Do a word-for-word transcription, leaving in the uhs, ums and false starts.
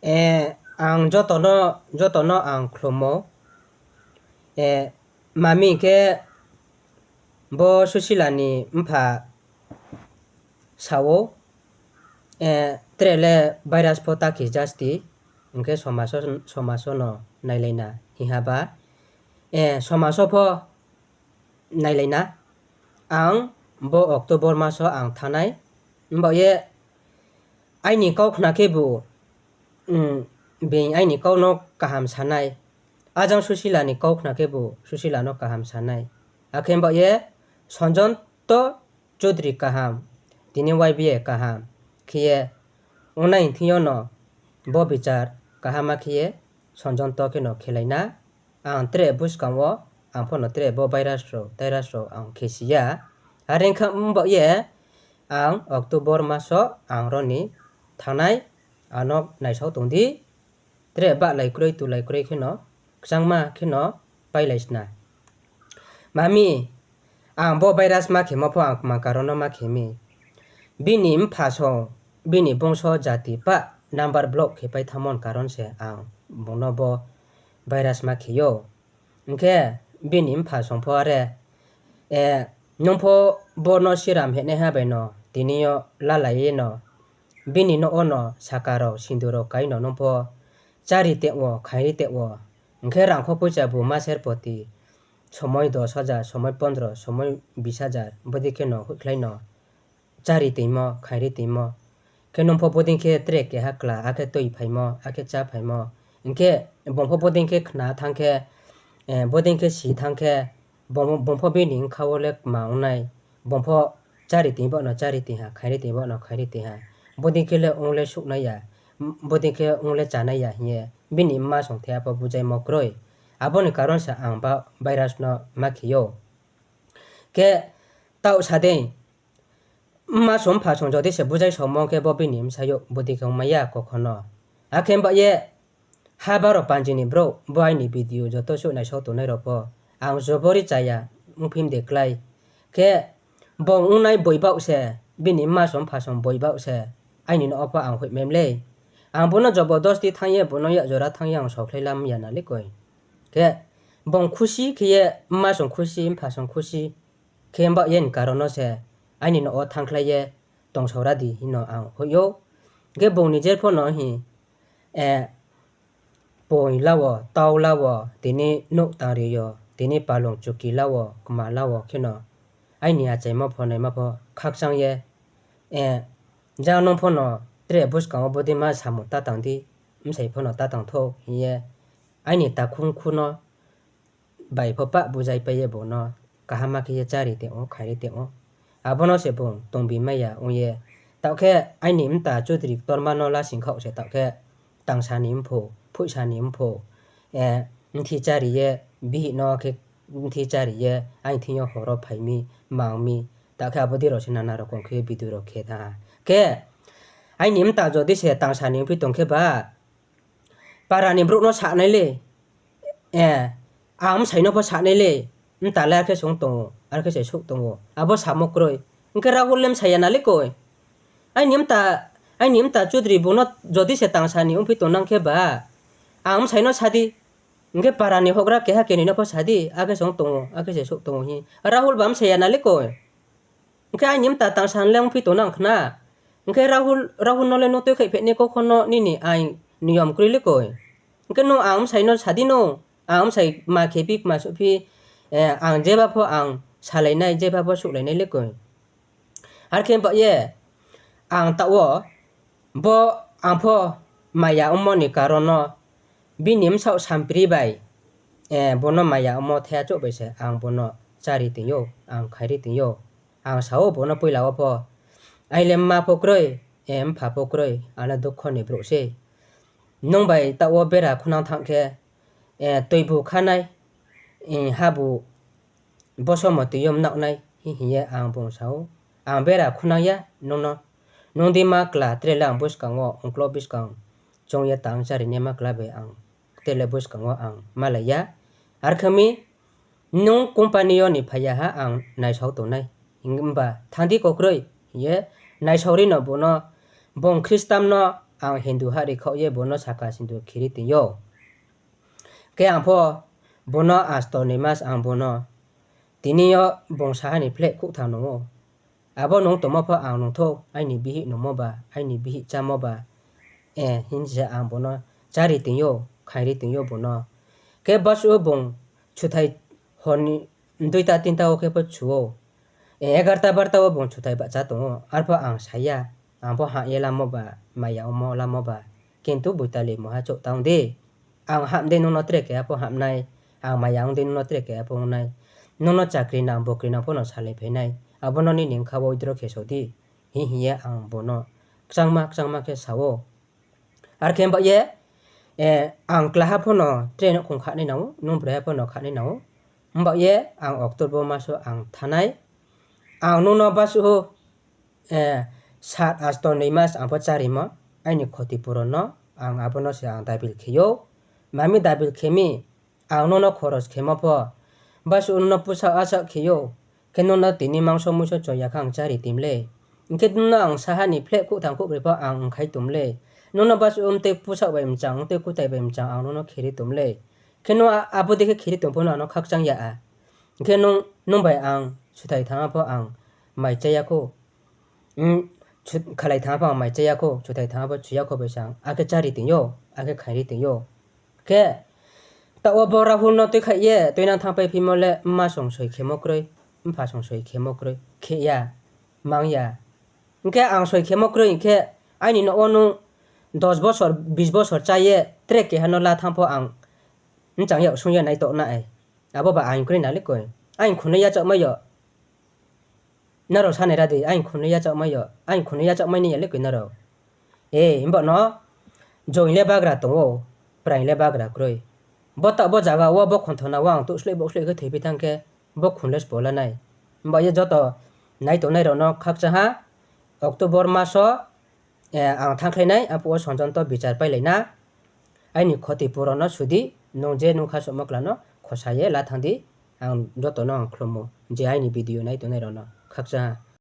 Eh, ang joto no, joto no ang khlumo. Eh, mami khe bo Susila ni mpha sa ou, eh, tre le virus pho ta khe jasti, hing khe somaso, somaso no nailai na hing ha ba, eh, somaso pho nailai na. Ang bo October maso ang thanng nai, himba ye aini kau khna khebu, mm, being aini kau no kaham sa nai. Ajang Susila ni kau khna khebu Susila no kaham sa nai. Akhe himba ye Sonjonto Chaudhary kaham, tini Y B A kaham khe ye ongnai thing yo no bo bichar kaham ma khe ye Sonjonto khe no khelai na. Ang tre buskang wo, ang pho no tre bo virus rao, tairus rao ang khe si ya. Are ong kha himba ye ang October maso ang ro ni thanng nai, ano naisao tong di. Tre bahlai kroi, tulai kroi khe no, kchangma khe no pailai sna. Mami, ang bo virus ma khemo pho ang kma karon no ma khe mi. Bini mpha song, bini bongso jati pah number block khe pai thanngmo ni karon se ang bung no bo virus ma khe ou. Hing khe bini mpha song pho are, eh, nung pho bo no siram hinaiha bai no tini yo lalai ye no, bini nouh wo no saka rao, sindu rao kai no nung pho chári tong wo, khairi tong wo. Hing khe rangkho poicha bu maser poti, somoi dos hajar, somoi pondro, somoi bis hajar, bodei khe no hoihkhlai no chári tongmo, khairi tongmo. Khe nung pho bodei khe tre keha kla, akhe tuiphaimo, akhe cháphaimo. Hing khe bung pho bodei khe khna thanng khe, eh, bodei khe si thanng khe, bung, bung pho bini bkha wo le kma ong nai, bung pho chári tong baoh no chári tong ha, khairi tong baoh no khairi tong ha. Bodei khe le ong le suh nai ya, bodei khe ong le chá nai ya hing ye bini mma song the pho bujaimo kroi. Abo ni karon se ang ba virus no ma khe ou. Khe taoh sa dei, mma song mpha song jodi se bujai saomo khe bo bini bsayouh bodei khe ongmai ya kokho no. Akhe himba ye ha baro panji ni brouh bo aini video joto suh naisao tongnai rao pho, ang jobori chaya ongphi mde klái. Khe bung ongnai boi baoh se, bini mma song mpha song boi baoh se, aini nouh wo pho ang hoihmai mlei. Ang bo no jobodosti thanng ye, bo no yak jora thanng ye ang saokhlai lam ya na le koi. Khe bung khusi khe ye, mma song khusi, mpha song khusi khe himba ye ni karon no se aini nouh wo thanngkhlai ye tongsao ra di hing no ang hoih ou. Khe bung ni jer pho no hing, eh, poi la wo, tau la wo, tini nouh tangri yo, tini palung chuki la wo, kma la wo khe no aini achaimo pho naima pho khakchang ye, eh, jang nung pho no tre buskang wo bodei ma samung ta tang di, bsai pho no ta tang thou hing ye aini takhung khu no bai pho pah bujaipai ye bung no kaham ma khe ye chári tong ou, khairi tong ou. Abo no se bung tongbi mai ya ong ye. Taoh khe aini mta Chaudhary ktorma no lasing khaoh se taoh khe tangsa ni mphu, phoihsa ni mphu, eh, bthi chári ye, bihih no khe bthi chári ye, aini thing yo hor wo phai mi, mang mi. Taoh khe abo dei rao se nana rokom khe video rao khe thanng ha. Khe aini mta jodi se tangsa ni ongphi tong khe ba, para ni brouh no sa nai le, eh, ang bsai no pho sa nai le, mta le are khe se ong tong ou, are khe se souh tong ou, abo samo kroi. Hing khe Rahul le bsa ya na le koi. Aini mta, aini mta Chaudhary bung no jodi se tangsa ni ongphi tongnang khe ba, ang bsai no sa di. Hing khe para ni houhgra keha kenoi no pho sa di, akhe se ong tong ou, akhe se souh tong ou hing. Rahul ba bsa ya na le koi. Hing khe aini mta tangsa le ongphi tongnang khna. Hing khe Rahul, Rahul no le nung tuikhaih phehnai kokho no nini ain niyom kroi le koi. Hing khe nung ang bsai no sa di no, ang bsai ma khe phi, kma suh phi, eh, ang jeba pho ang salai nai, jeba pho souhlai nai le koi. Are khe himba ye, ang taoh wo, bo ang pho maya ongmo ni karon no, bini bsaoh sampri bai, eh, bo no maya ongmo thaiha chouh bai se ang bo no chári tong ou, ang khairi tong ou. Ang sa ou bo no poila wo pho, aini le mma pho kroi, eh, mpha pho kroi, ang le dukho ni brouh sei. Nung bai taoh wo bera khunang thanng khe, eh, toibu kha nai, eh, habu bosomo tui yo mnaoh nai, hing ye ang bung sa ou. Ang bera khunang ya nung no. Nung di ma kla, tre le ang buskang wo, ongklo buskang, choung ye tang chári nai ma kla bai ang, tre le buskang wo ang malai ya. Are khe mi, nung company yo ni phai ya ha ang naisao tongnai. Himba thanng di kokroi, hing ye naisao ri no bung no, bung Christian no, ang Hindu ha ri khaoh ye bung no saka sindu khe ri tong ou. Khe ang pho bung no astor ni mas ang bung no tini yo bung saha ni phleh khouhtham nung ou. Abo nung tongmo pho ang nung thou, aini bihih nungmo ba, aini bihih chámo ba, hing se ang bung no chári tong ou, khairi tong ou bung no. Khe basuh wo bung chuthai hor ni duita tinta wo khe pho chu ou. Egarta barta wo bung chuthai bahcha tong ou, arpho ang sa ya, ang pho hah ye lamo ba, maya ongmo lamo ba, kintu Boitali mungha chouh ta ong di. Ang ham dei nung no tre keha pho ham nai, ang maya ong dei nung no tre keha pho ong nai. Nung no chakri nang, bokri nang pho no salai phai nai. Abo no nini bkha wo withdraw khe so di, hing hing ye ang bung no kchangma kchangma khe sa ou. Arkhe baoh ye, ang klaha pho no tre nouhkhong kha nai nang ou, nung braiha pho no kha nai nang ou. Mbaoh ye ang October mas wo ang thanng nai. Ang nung no basuh ou, sat astor ni mas ang pho chárimo, aini khoti puron no, ang abo no se ang dabil khe ou. Mami dabil khe mi, ang nung no khoros khemo pho, basuh nung no pusaoh asaoh khe ou, khe nung no tini mangso muiso choi ya khe ang chári tong le. Hing khe nung no ang saha ni phleh khouhtham khouhbroi pho ang ongkhai tong le. Nung no basuh mtui pusaoh bai mchang, mtui kutai bai mchang ang nung no khe ri tong le. Khe nung abo dei khe khe ri tong pho no ang no khakchang ya a. Hing khe nung bai ang chuthai thanngha pho ang mai chá ya khou. Khalai thanngha pho ang mai chá ya khou, chuthai thanngha pho chu ya khou bai se ang akhe chári tong ou, akhe khairi tong ou. Khe taoh wo bo Rahul no tuikhaih ye tuinang thanngpai phimo le mma song soi khemo kroi, mpha song soi khemo kroi, khe ya, mang ya. Hing khe ang soi khemo kroi hing khe aini nouh wo nung dos bosor, bis bosor chá ye tre keha no la thanng pho ang bchang yag sung ye naitoh nai. Abo ba aing kroi na le koi. Aing khunui yachaohmai yo. Nrao sanai ra di, aing khunui yachaohmai yo, aing khunui yachaohmai ni ya le koi nrao. E, himba no, joing le bagra tong ou, praing le bagra kroi. Bo taoh bo zaga wo bo khonthona wo ang touhsloih bouhsloih khe thoiphi thanng khe, bo khun le sbo la nai. Himba ye joto nai tongnai rao no khakchang ha, October mas wo, ang thanngkhlai nai, arphuh wo sonjonto bichar pailai na. Aini khoti puron no su di, nung je nung kha souhmo kla no khosa ye la thanng di, ang joto no ang khlumo, je aini video nai tongnai rao no khakchang ha.